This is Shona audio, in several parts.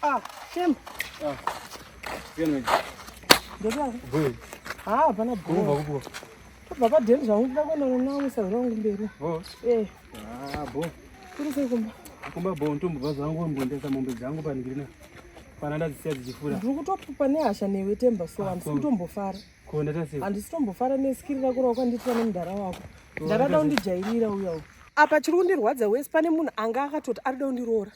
Ah, Shem. Ah. Yena. Ndodaro. Boy. Ah, hapana Kubva bho. kupo. Tobva padheni zvangu kuda kuenda nonamwisa zvangu mberi. Bo. Eh, Ah, bo. kuri sei kumba? Kumba bo ntombobva zvangu mbondesa mombe dzangu panigirina. Pana ndadzisiya dzichifura. Ndiri kutopupa nehasha newe Temba so handisi kutombofara. Ko ndaita sei? Handisi kutombofara nesikiri rako rawakandiitira nemudhara wako. Ndarada kundijairira uya uyu. Apa chiri kundirwadza wese pane munhu anga akatoti arida kundiroora.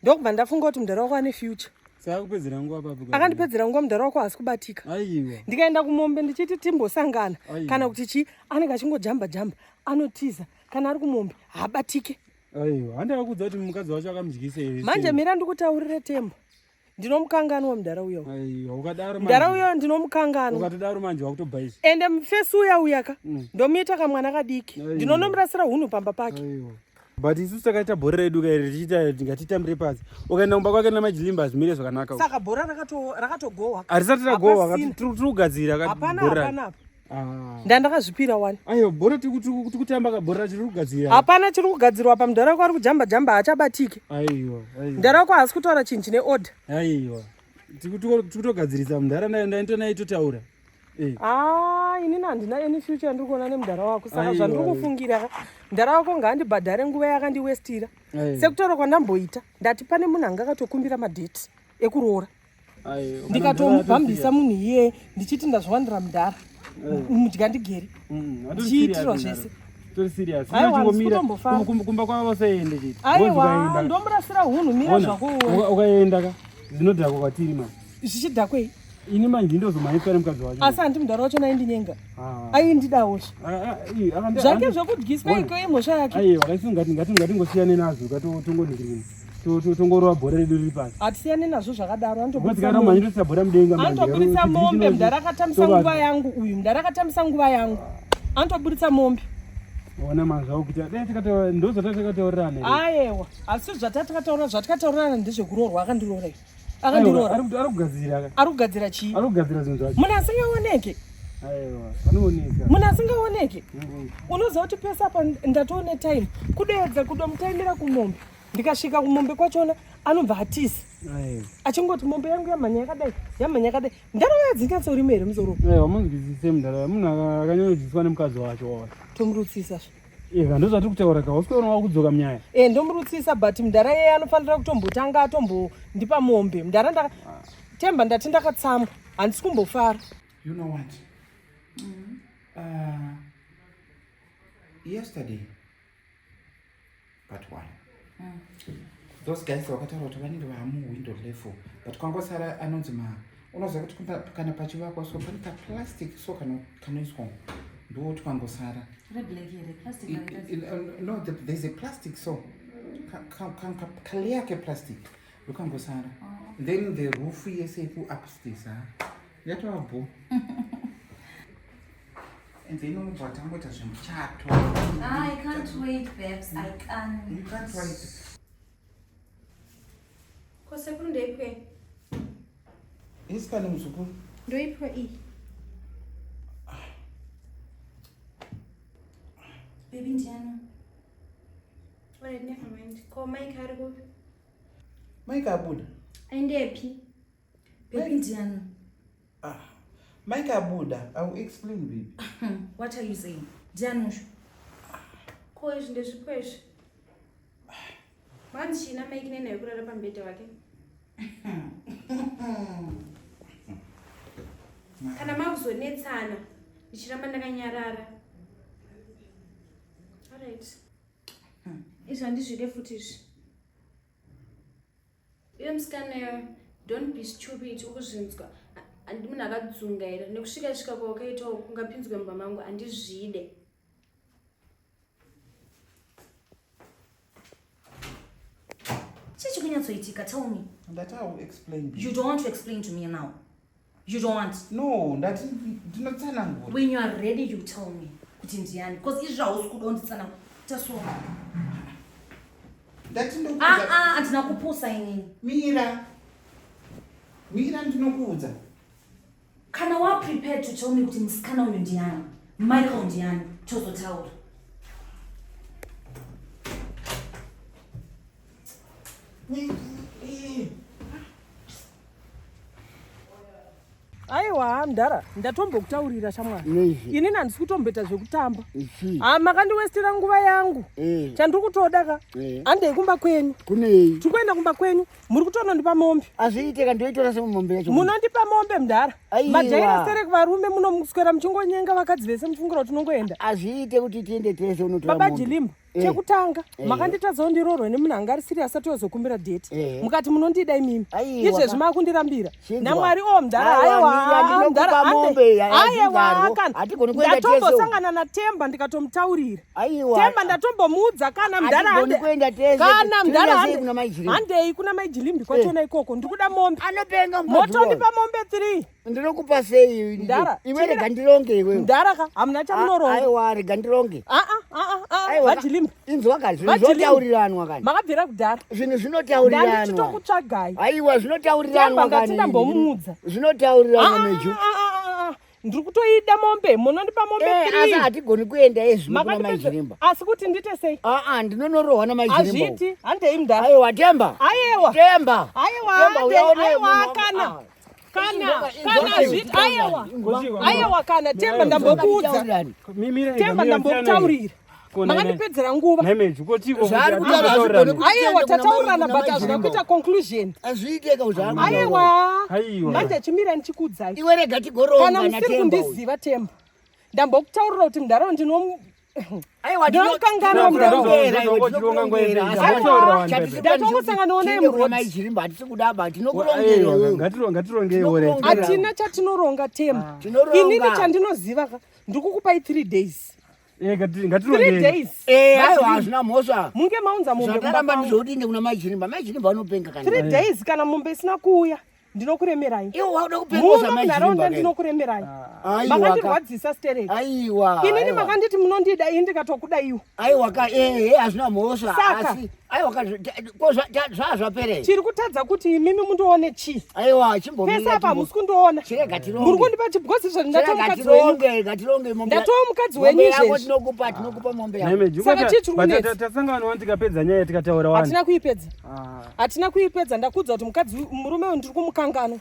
Ndokubva ndafunga kuti mudhara wako ane future. Saka kupedzera nguva papo. Akandipedzera nguva mudhara wako haasi kubatika. Aiwa. Ndikaenda kumombe ndichiti timbosangana Aiwa. kana kuti chii anenge achingojamba jamba anotiza kana ari kumombe haabatike. Aiwa. Handakakuudza kuti mukadzi wacho akamudyisa here. Manje mira ndikutaurire Temba. Ndinomukanganwa mudhara uyo. Aiwa, ukadaro manje. Mudhara uyo ndinomukanganwa. Ukatodaro manje wakutobhaisa. Ende mufesi uya uya ka ndomuita kamwana kadiki. Aiwa. Ndinonomurasira hunhu pamba pake. Aiwa. But isusu takaita bhora redu kairi tichiita ngatitambire pasi. Ukaenda kumba kwake namajlimba hazvimire zvakanaka. Saka bhora rakatogohwa. Harisati ragohwa Hapasina. tiri kugadzira ka Hapana bhora. hapana apa. Ah. Ndandakazvipira wani. Aiwa bhora tiri kutamba ka bhora tiri kugadzira. Hapana chiri kugadzirwa pa mudhara wako ari kujamba jamba haachabatike. Aiwa, aiwa. Mudhara wako haasi kutaura chinhu chine order. Aiwa. Tiri kutogadzirisa mudhara ndaitonaitotaura. Eh. Ah, inini handina any future yandiri kuona nemudhara wako saka Aiwa, zvandiri kufungira ka mudhara wako ngaandibhadhare nguva yakandiwestira Aiwa. sekutaura kwandamboita ndati pane munhu anga akatokumbira madheti ekuroora Aiwa. ndikatomubhambisa munhu iyeye ndichiti ndazviwanira mudhara mudya ndigere Ndichiitirwa zvese. Tori serious. Aiwa, handisi Chingomira. kutombofara. Kumba kwavo vasaende chete. aiwa ndomurasira hunhu mira zvako uone Ukaenda ka zvinodhakwa kwatiri manje. zvichidhakwei Ini manje ndozomhanyiswa nemukadzi wacho. asi handi mudhara wacho naindinyenga Ah. aindidawozve Ah, ah, ii, zvake zvekudyiswa iko imhosva yake Aiwa, kaisi ngati ngati ngatingosiyane nazvo katongoningirina. Tongorova bhora redu riri pasi. hatisiyane nazvo zvakadaro Ngozi anotobudisa kana mombe. manje ndosisa bhora mudenga manje. anotoburitsa mombe mudhara akatambisa nguva yangu uyu mudhara akatambisa nguva yangu anotoburitsa mombe Ona manje zvakuita. Dai tikataura ndozvatakataurirana. ayewa asi zvatakataura zvatikataurirana ndezvekuroorwa akandiroora iyo Aiwa, akandiroora ari kugadzira ka. ari kugadzira chii Ari kugadzira zvinhu zvacho. munhu asingaoneke Aiwa, anooneka. munhu asingaoneke Mm. unoziva kuti pese apa ndatoone time kudoedza kudomutaimira kumombe ndikasvika kumombe kwachona anobva atiza Aiwa. achingoti mombe yangu yamhanya yakadai yamhanya yakadai ndaraura dzinyatsorima here musoro Aiwa, munzwisise mudhara. Munhu akanyanyodyiswa nemukadzi wacho wacho. tomurutsisa zve Eva, ndozvatiri kutaura ka. Usikuona wakudzoka munyaya. e ndomurutsisa but mudhara yeye anofanira kutombotanga atombondipa mombe mudhara ndaka temba ndati ndakatsamwa handisi kumbofara You know what? Yesterday, but one. Those guys vakataura kuti vanenge vaamuwindow level but kwangosara anonzi ma unoziva kuti kana pachivakwa so pane kaplastic so kanoiswa ndo twangosara Reblack here, plastic No, there's a plastic so kaleya keplastic ndokangosara. Then the roof yese yekuupstairs ha yatova bo and then unobva tangoita zvemuchato. I can't wait, babes. I can't. You can't wait. Ko sekuru ndoipwe? Isi pane muzukuru. Ndoipwe iyi. Baby ndiani? Alright, never mind. Ko Mike ari kupi? Mike abuda. Aendepi? Baby ndiani? Ah, Mike abuda. I will explain, baby. What are you saying? Ndiani usho? Ko izvi ndezvipo izvi? Manzi chii naMike nenhau yekurara pamubhedha wake? Kana makuzonetsana ndichiramba ndakanyarara. Alright. Izvi handizvide futi izvi. Iwe musikana iwe, don't be stupid ukuzvinzwa. Handi munhu akadzungaira nekusvika svika kwawakaitawo kungapinzwe mumba mangu handizvide. Chii chikunyatsoitika? Tell me. Ndati I will explain, baby. You don't want to explain to me now. You don't want. No, ndati ndinotsanangura. When you are ready, you tell me. Kuti ndiani? Because izvi hausi kuda kunditsanangura. Tasoma. Ndati Ah ndokuudza. ah, handina kupusa inini. Mira. Mira ndinokuudza. Kana wa prepared to tell me kuti musikana uyu ndiani? Michael ndiani? Tozotaura. Aiwa mdhara, ndatombokutaurira shamwari. Nezvi. Inini handisi kutomboita zvekutamba. Ichi. Ha makandiwestera nguva yangu. Eh. Chandiri kutoda ka. Eh. Handei kumba kwenyu. Kunei? Tiri kuenda kumba kwenyu. Muri kutonondipa mombe. Azviite ka ndoitora semombe yacho. Munondipa mombe mdhara. Aiwa. Majaira sterek varume munomuswera muchingonyenga vakadzi vese muchifungira kuti unongoenda. Azviite kuti tiende tese unotora Baba mombe. Jilimba. Eh. Chekutanga Eh. makanditadzawo ndiroorwe nemunhu anga ari serious asati wazokumbira date. Eh. Mukati munondida imimi. Aiwa, Izvezvi ka- makundirambira. Chinzwa. NaMwari o mdhara Aiwa, aiwa ndinokupa mdhara mombe, ya- Aiwa yazvingarwo. kana. Hatigoni kuenda tese uku. Ndatombosangana naTemba ndikatomutaurira. Aiwa. Temba ndatombomuudza kana mdhara Hatigoni hande- kuenda tese. Kana Tinoenda mdhara sei hande- kuna Mai Jilimbi? handei kuna Mai Jilimbi kwachona ikoko. Ndikuda mombe. Anopenga mukadzi Motondipa uyoyo. mombe 3. Ndinokupa sei? Mdhara, Iwe chimira- rega ndironge iwewe. Mdhara ka hamuna chamunoronga. Aiwa rega ndironge. Ah ah ah ah. Aiwa. VaJilimbi. Inzwa ka zvinhu VaJilimbi. zvinotauriranwa kani. Makabvira kudhara. Zvinhu zvinotauriranwa. Ndandichitokutsvagai. Aiwa zvinotauriranwa Temba kani. ndati ndambomuudza. Zvinotauriranwa Meju. Ah, ah, ah, ah. Ndiri kutoida mombe munondipa mombe Eh, asi 3 hatigoni kuenda ezvino kuna Mai Makandipedza- Jilimba. asi kuti ndite sei Ah ah ndinonorohwa naMai Jilimba. hazviiti handei mudhara Aiwa Temba. Aiwa. Temba. Aiwa, Temba handei, uyaone aiwa, munhu- kana. Ah. Kana Inzwa- kana inzwa- hazviiti aiwa aiwa kana Temba ndambokuudza Temba ndambokutaurira makandipedzera nguva Zvaari kutaura hazvigoni kuti aiwa tiende kuna tataurana Mai- but hazvina kuna Mai kuita conclusion Hazviite ka zvaari kutaura. aiwa Aiwa. manje chimirai ndichikuudzai Iwe rega tigoronga kana musiri naTemba. uyu. kundiziva Temba ndambokutaurira kuti mudhara ndino Aiwa Ndinokanganwa mudhara. tinokurongera iwe, tinokurongera. Asi Aiwa. chatisi- Ndatongosanganawo naye tiende kuna muroad. Mai Jilimba hatisi kudaba tinokurongera iwewe. Ngatirongei hatina chatinoronga Temba Tinoronga. inini chandinoziva ka ndikukupai 3 days 3 ngatirongei days Eh, aiwa hazvina mhosva. munge maunza mombe kumba Zvataramba kwangu. ndizvokuti inde kuna Mai Jilimba. Mai Jilimba vanopenga 3 kani. days kana mombe isina kuuya ndinokuremerai Iwe wauda kupenga muno zvaMai munharaunda Jilimba. kai. ndinokuremerai Aiwa ka. makandirwadzisa stereki Aiwa. inini aiwa. makanditi munondida ini ndikatokudaiwo Aiwa ka eh eh hazvina mhosva. Saka. Asi aiwa ka ko zvazvaperei. chiri kutadza kuti imimi mundione chii Aiwa chimbomira. pese apa hamusi kundiona Chirega tironge. muri kundipa chibhozi zvezvi ndatova Chirega mukadzi wenyu tironge, ngatironge mombe. Ndatova mukadzi wenyu Mombe yako izvezvi. tinokupa, tinokupa mombe yako. Saka chii chiri kunetsa? Tasangana wani tikapedza nyaya tikataura wani. Hatina kuipedza, hatina kuipedza. Ndakuudza kuti mukadzi murume uyu ndiri kumukanganwa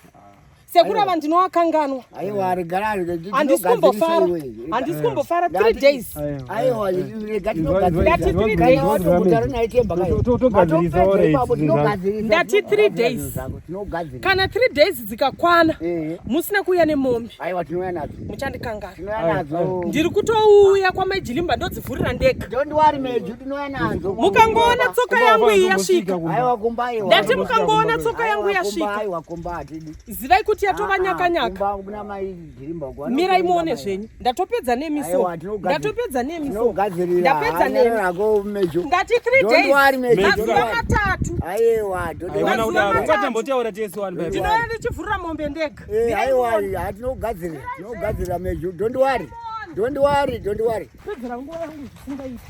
sekurava ndinowakanganwa. Aiwa regara Handisi kumbofara, handisi kumbofara 3 days. Aiwa rega Ndati three days. tinogadzirisa. Naye Temba kai. Togadzirisa Matopedza alright, ipapo, zvinhu zvangu. tinogadzirisa. Ndati three days. Tinogadzirisa. Kana 3 days dzikakwana Eh. musina kuuya nemombe, Aiwa tinouya nadzo. muchandikanganwa. Tinouya nadzo. Ndiri kutouya kwaMaijilimba ndodzivhurira ndega. Don't worry Meju, tinouya nadzo. Mukangoona tsoka yangu iyi yasvika, Aiwa kumba aiwa. ndati mukangoona tsoka yangu Aiwa, kumba, yasvika, Aiwa kumba hatidi. zivai kuti yatova Ah, ah, nyakanyaka. kumba kuna Mai Jilimba uko. Mirai muone zvenyu, ndatopedza nemi so. Aiwa, tinogadzira. Ndatopedza nemi so. Tinogadzirira. Ndapedza nemi. Rako Meju. Ndati 3 Don't worry, days, Meju, don't mazuva worry. 3. Aiwa, don't worry. Aiwa Mazuva kudaro 3. ungatambotaura tese wani baba. Ndinouya ndichivhurira mombe ndega. Eh, Mirai aiwa, muone. hatinogadzirira. Tinogadzirira Meju. Don't worry. Don't worry, don't worry. Pedzera nguva yangu zvisingaiti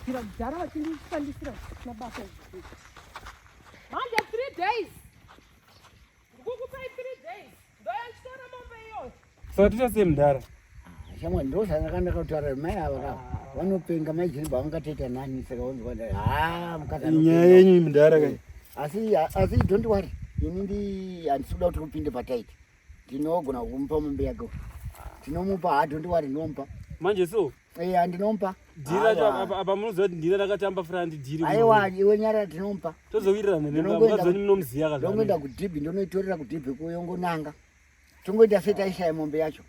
bvira kudhara vachindishandisira zvisina basa izvi. Manje 3 days, ndikukupai 3 days, ndoya ndichitora mombe iyoyo. Saka toita sei mudhara? Shamwari ndozvandakanaka kutaura mai ava ka. Vanopenga Mai Jilimba vangatoita nani saka wanzwa ha mukadzi Nyaya anopenga. yenyu mudhara kai. Asi don't worry. Ini ndi handisi kuda kuti upinde pataiti. Ndinogona kumupa mombe yako. Tinomupa ha don't worry ndinomupa. Manje so Eh handinomupa. dhiri racho apa munoziva kuti ndini rakatamba frandi dhiri. Aiwa iwe nyara tinomupa. Tozowirirana nemukadzi wenyu munomuziva Ndongoenda kazvana. kudhibhi ndonoitorera kudhibhi kuyongonanga. Tongoita setaishaya mombe yacho.